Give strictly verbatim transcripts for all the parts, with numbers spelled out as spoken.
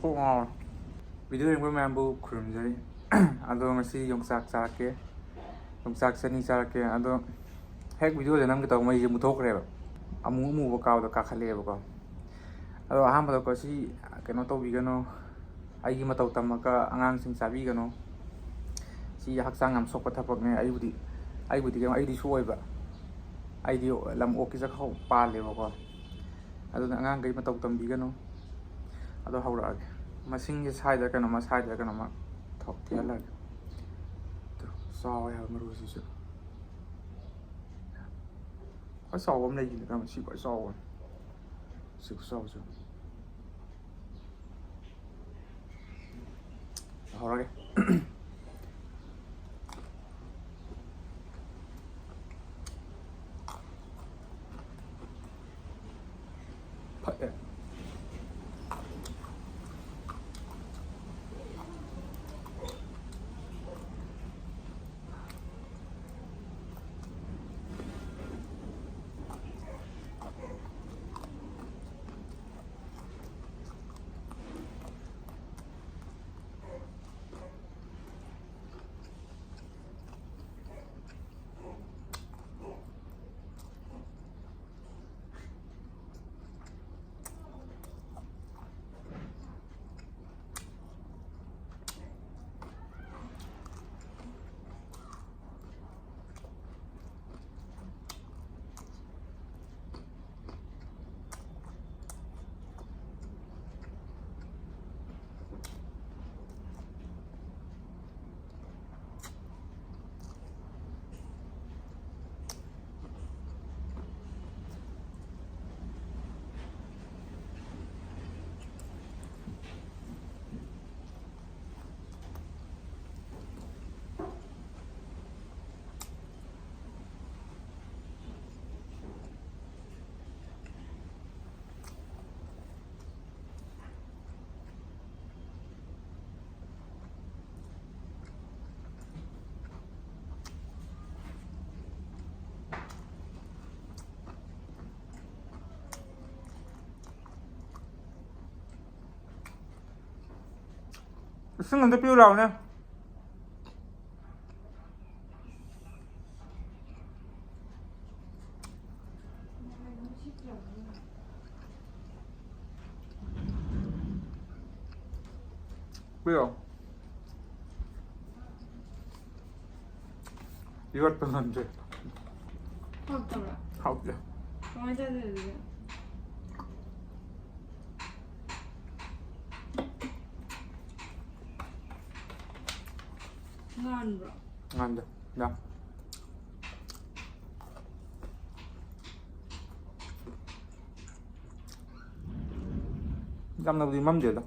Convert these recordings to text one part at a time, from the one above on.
ꯀꯣꯛ ꯉꯥꯎꯔꯦ꯫ ꯚꯤꯗꯤꯑꯣ ꯌꯦꯡꯕ ꯃꯌꯥꯝꯕꯨ ꯈꯨꯔꯨꯝꯖꯔꯤ꯫ ꯑꯗꯣ ꯉꯁꯤ ꯌꯣꯡꯆꯥꯛ ꯆꯥꯔꯛꯀꯦ, ꯌꯣꯡꯆꯥꯛ ꯆꯅꯤ ꯆꯥꯔꯛꯀꯦ꯫ ꯑꯗꯣ ꯍꯦꯛ ꯚꯤꯗꯤꯑꯣꯁꯦ ꯅꯝꯒꯦ ꯇꯧꯕ ꯃꯩꯁꯦ ꯃꯨꯠꯊꯣꯛꯈ꯭ꯔꯦꯕ꯫ ꯑꯃꯨ ꯑꯃꯨꯕ ꯀꯥꯕꯗꯣ ꯀꯥꯈꯠꯂꯛꯑꯦꯕꯀꯣ꯫ ꯑꯗꯣ ꯑꯍꯥꯟꯕꯗꯀꯣ ꯁꯤ ꯀꯩꯅꯣ ꯇꯧꯕꯤꯒꯅꯨ, ꯑꯩꯒꯤ ꯃꯇꯧ ꯇꯝꯃꯒ ꯑꯉꯥꯡꯁꯤꯡ ꯆꯥꯕꯤꯒꯅꯨ꯫ ꯁꯤ ꯍꯛꯆꯥꯡ ꯌꯥꯝ ꯁꯣꯛꯄ ꯊꯕꯛꯅꯦ꯫ ꯑꯩꯕꯨꯗꯤ ꯑꯩꯕꯨꯗꯤ ꯀꯩꯅꯣ, ꯑꯩꯗꯤ ꯁꯣꯛꯑꯣꯏꯕ꯫ ꯑꯩꯗꯤ ꯂꯝ ꯑꯣꯛꯀꯤ ꯆꯥꯛꯈꯥꯎ ꯄꯥꯜꯂꯦꯕꯀꯣ꯫ ꯑꯗꯨꯅ ꯑꯉꯥꯡꯈꯩ ꯃꯇꯧ ꯇꯝꯕꯤꯒꯅꯨ꯫ ꯑꯗꯣ ꯍꯧꯔꯛꯑꯒꯦ꯫ ꯃꯁꯤꯡꯁꯦ ꯁꯥꯏꯗ ꯀꯩꯅꯣꯝꯃ, ꯁꯥꯏꯗ ꯀꯩꯅꯣꯝꯃ ꯊꯣꯛ ꯊꯤꯍꯜꯂꯒꯦ꯫ ꯇꯨ, ꯆꯥꯎꯋꯦ ꯍꯥꯏꯕ ꯃꯔꯨꯁꯤꯁꯨ꯫ ꯈ꯭ꯋꯥꯏ ꯆꯥꯎꯕ ꯑꯃ ꯂꯩꯈꯤꯅꯤ ꯀꯔꯝꯕ? ꯁꯤ ꯈ꯭ꯋꯥꯏ ꯆꯥꯎꯕꯅꯤ꯫ ꯁꯤ ꯈꯨꯆꯥꯎꯁꯦ꯫ ꯍꯧꯔꯒꯦ꯫ ꯐꯛꯑꯦ꯫ ꯏꯁꯤꯡ ꯑꯝꯇ ꯄꯤꯌꯨ ꯂꯥꯎꯅꯦ꯫ ꯄꯤꯌꯣ꯫ ꯌꯣꯠꯄ ꯉꯝꯗ꯭ꯔꯦ꯫ ꯍꯥꯎꯇꯕ꯭ꯔꯥ? ꯍꯥꯎꯇꯦ꯫ ꯀꯃꯥꯏꯅ ꯆꯥꯗꯣꯏꯅꯣ ꯑꯗꯨꯗꯤ? ꯉꯥꯟꯕ꯭ꯔꯣ? ꯉꯥꯟꯗꯦ꯫ ꯌꯥ꯫ ꯌꯥꯝꯅꯕꯨꯗꯤ ꯃꯝꯗꯦꯗ꯫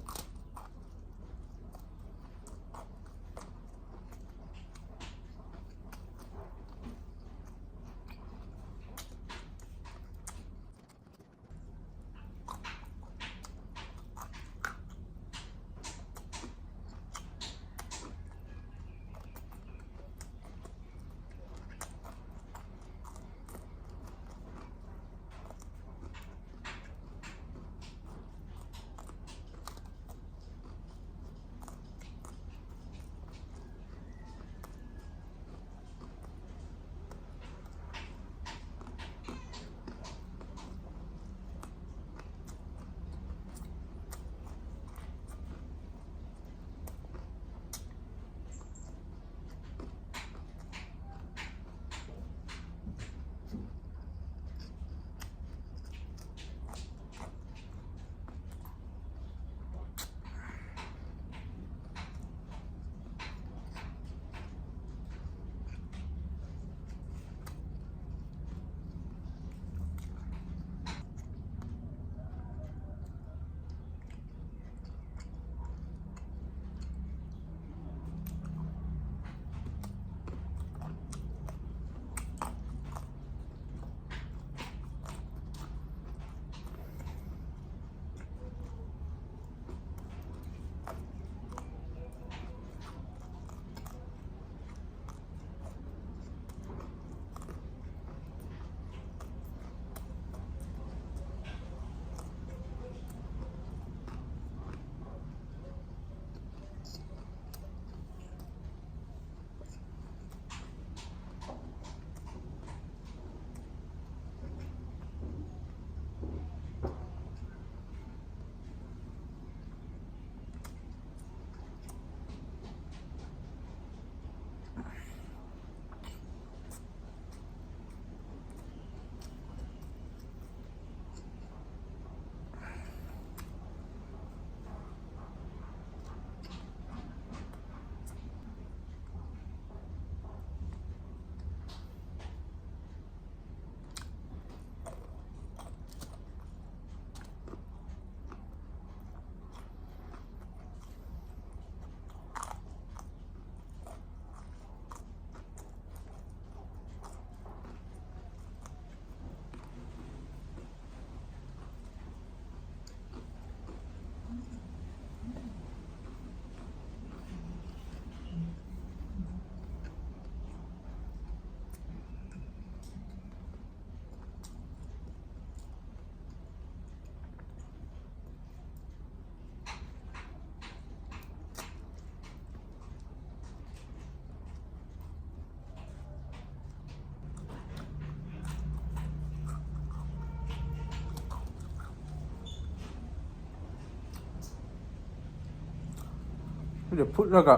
ꯁꯤꯗ ꯐꯨꯠꯂꯒ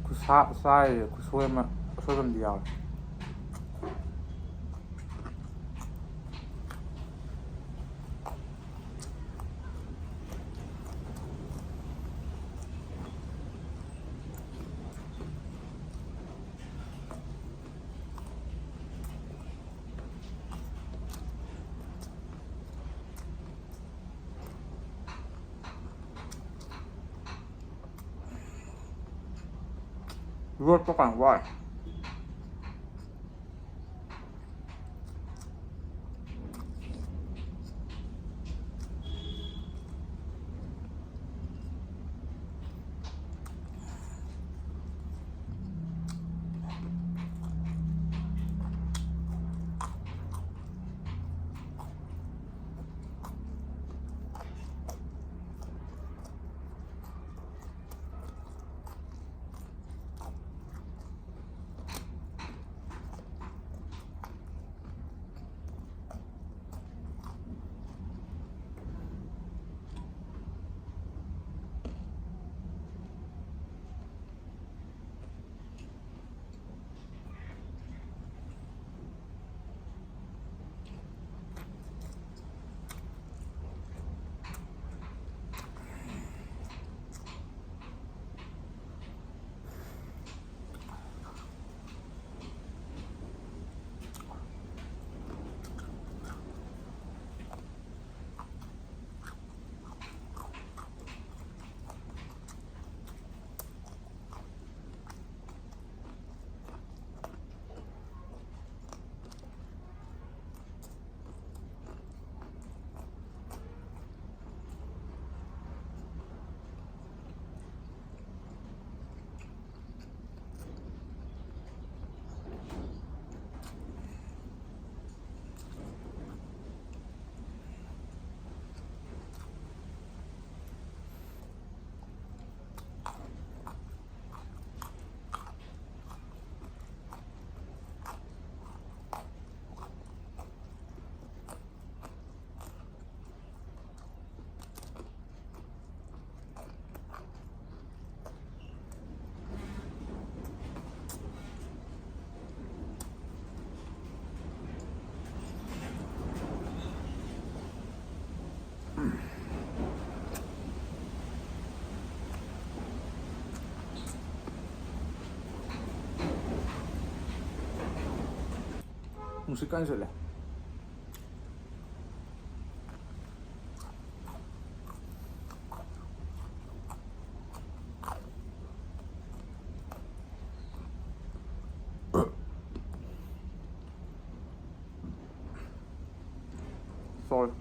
ꯈꯨꯁꯥ ꯆꯥꯏ, ꯈꯨꯁꯣꯏ ꯑꯃ, ꯑꯁꯣꯏꯕ ꯑꯃꯗꯤ ꯌꯥꯎꯔꯦ꯫ ꯌꯣꯠꯄ ꯀꯥꯟ ꯋꯥꯏ꯫ ꯅꯨꯡꯁꯤꯠ ꯀꯟꯅ ꯁꯤꯠꯂꯦ꯫ Sorry.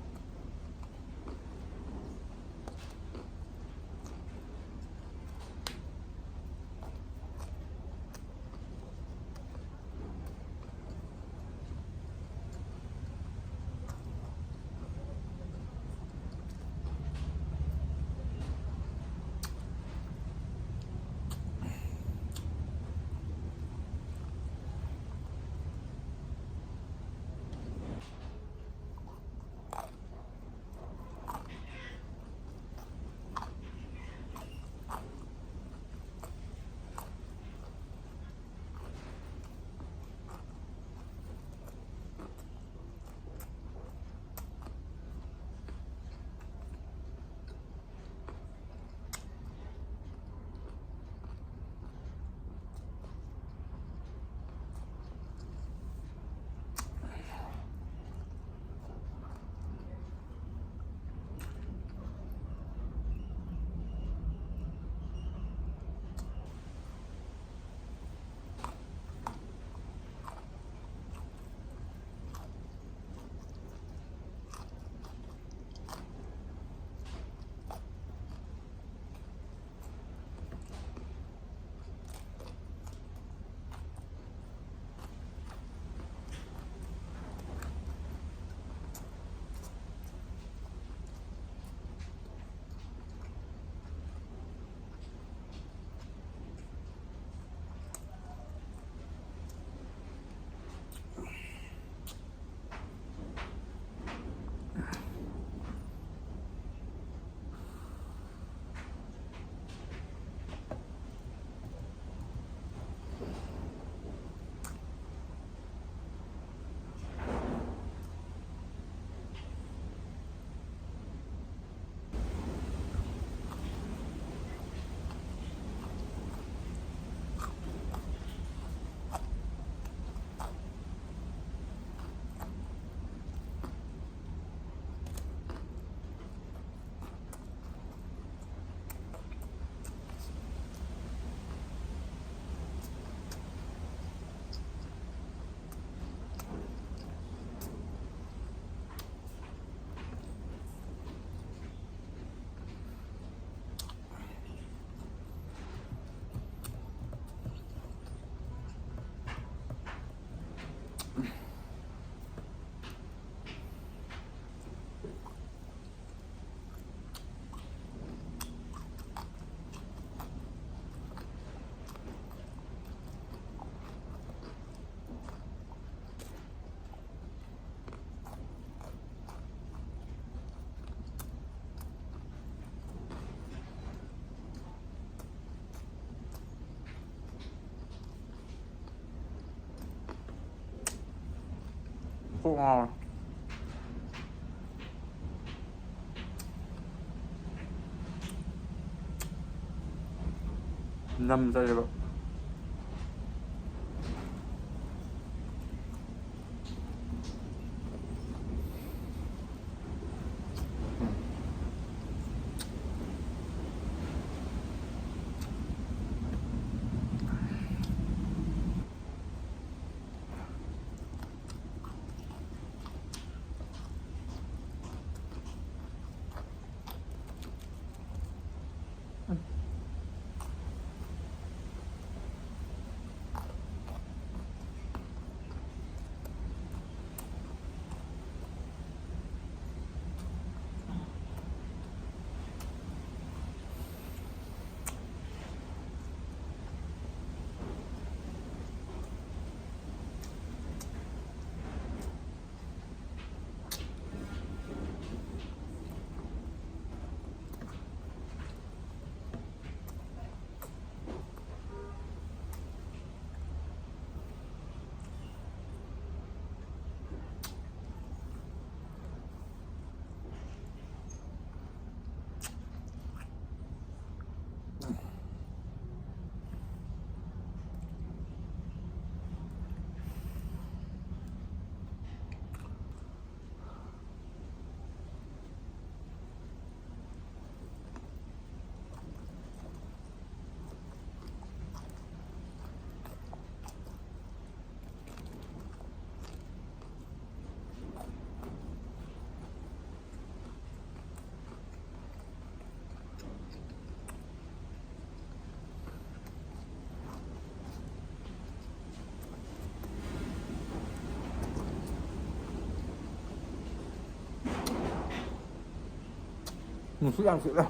ꯀꯣꯛ ꯉꯥꯎꯔꯦ꯫ ꯅꯝꯖꯔꯦꯕ꯫ ꯅꯨꯡꯁꯤꯠ ꯌꯥꯝ ꯁꯤꯠꯂꯦ꯫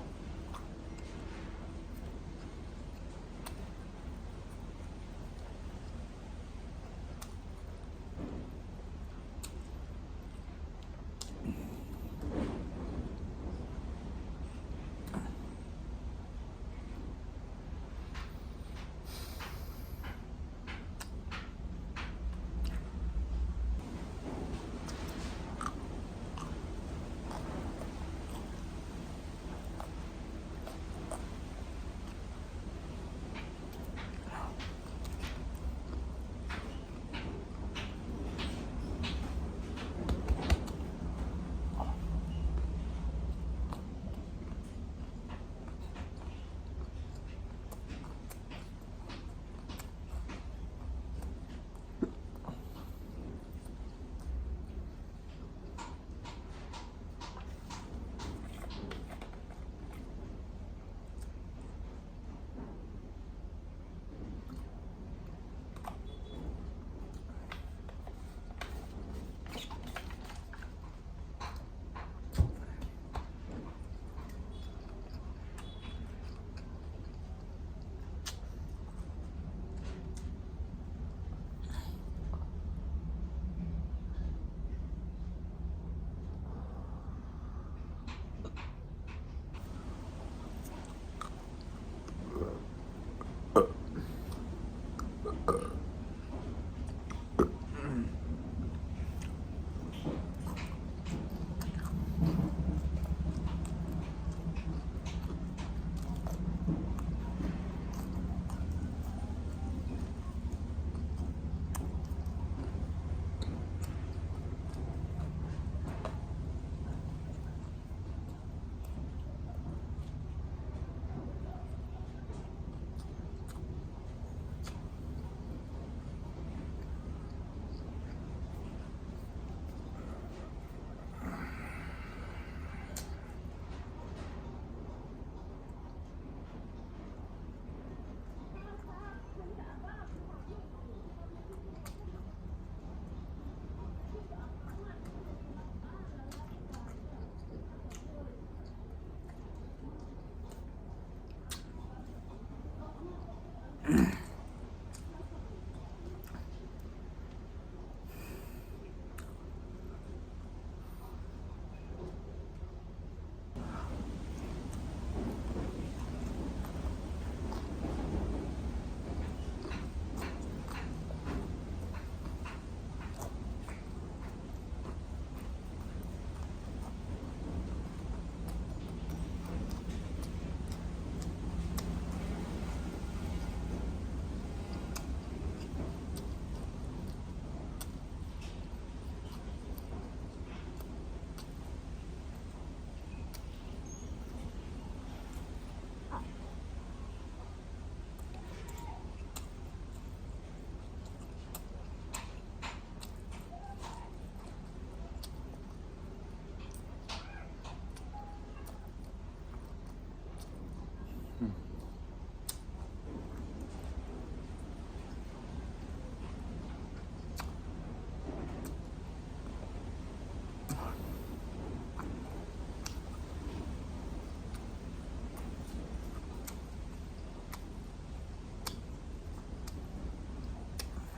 ꯎꯝ꯫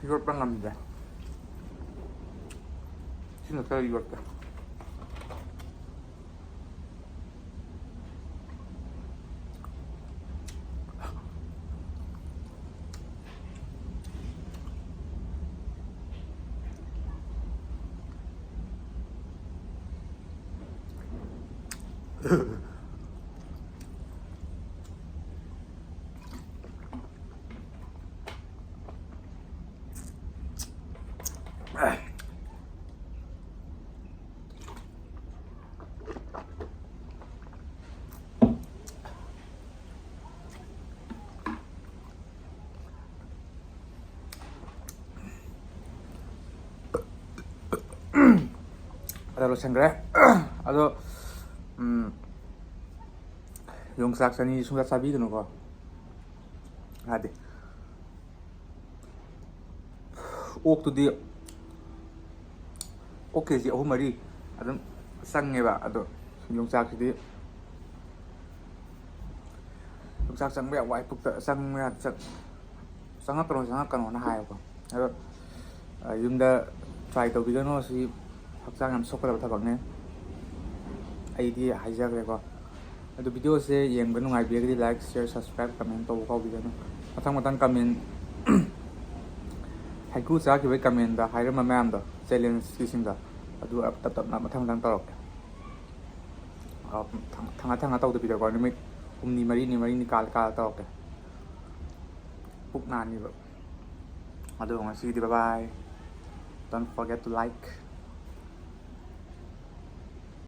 ꯌꯣꯠꯄ ꯉꯝꯗꯦ꯫ ꯁꯤꯅ ꯈꯔ ꯌꯣꯠꯀꯦ꯫ ꯑꯗ ꯂꯣꯏꯁꯟꯈ꯭ꯔꯦ꯫ ꯑꯗꯣ, ꯎꯝ, ꯌꯣꯡꯆꯥꯛ ꯆꯅꯤ ꯁꯨꯡꯆꯥ ꯆꯥꯕꯤꯒꯅꯨꯀꯣ꯫ ꯌꯥꯗꯦ꯫ ꯑꯣꯛꯇꯨꯗꯤ ꯑꯣꯛ ꯀꯦ ꯖꯤ ꯑꯍꯨꯝ ꯃꯔꯤ ꯑꯗꯨꯝ ꯆꯪꯉꯦꯕ꯫ ꯑꯗꯣ ꯌꯣꯡꯆꯥꯛꯁꯤꯗꯤ, ꯌꯣꯡꯆꯥꯛ ꯆꯪꯕ ꯌꯥꯝ ꯋꯥꯏ, ꯄꯨꯛꯇ ꯆꯪꯕ ꯌꯥꯗ ꯆꯪ-, ꯆꯪꯉꯛꯀꯅꯣ, ꯆꯪꯉꯛꯀꯅꯣꯅ ꯍꯥꯏꯌꯦꯕꯀꯣ꯫ ꯑꯗꯣ, ꯑ, ꯌꯨꯝꯗ try ꯇꯧꯕꯤꯒꯅꯨ, ꯁꯤ ꯍꯛꯆꯥꯡ ꯌꯥꯝ ꯁꯣꯛꯀꯗꯕ ꯊꯕꯛꯅꯦ꯫ ꯑꯩꯗꯤ ꯍꯥꯏꯖꯈ꯭ꯔꯦꯀꯣ꯫ ꯑꯗꯨ videoꯁꯦ ꯌꯦꯡꯕ ꯅꯨꯡꯉꯥꯏꯕꯤꯔꯒꯗꯤ like, share, subscribe, comment ꯇꯧꯕ ꯀꯥꯎꯕꯤꯒꯅꯨ꯫ ꯃꯊꯪ ꯃꯊꯪ comment, ꯍꯩꯀ꯭ꯔꯨ ꯆꯥꯈꯤꯕꯒꯤ commentꯇ ꯍꯥꯏꯔꯝꯕ ꯃꯌꯥꯝꯗꯣ, challengeꯀꯤꯁꯤꯡꯗꯣ, ꯑꯗꯨ ꯇꯞ ꯇꯞꯅ ꯃꯊꯪ ꯃꯊꯪ ꯇꯧꯔꯛꯀꯦ꯫ ꯑ, ꯊꯪ-, ꯊꯪꯉ ꯊꯪꯉ ꯇꯧꯗꯕꯤꯗꯀꯣ, ꯅꯨꯃꯤꯠ ꯍꯨꯝꯅꯤ ꯃꯔꯤꯅꯤ ꯃꯔꯤꯅꯤ ꯀꯥꯜ ꯀꯥꯜ ꯇꯧꯔꯛꯀꯦ꯫ ꯄꯨꯛ ꯅꯥꯅꯤꯕ꯫ ꯑꯗꯣ ꯉꯁꯤꯒꯤꯗꯤ bye bye. Don't forget to like.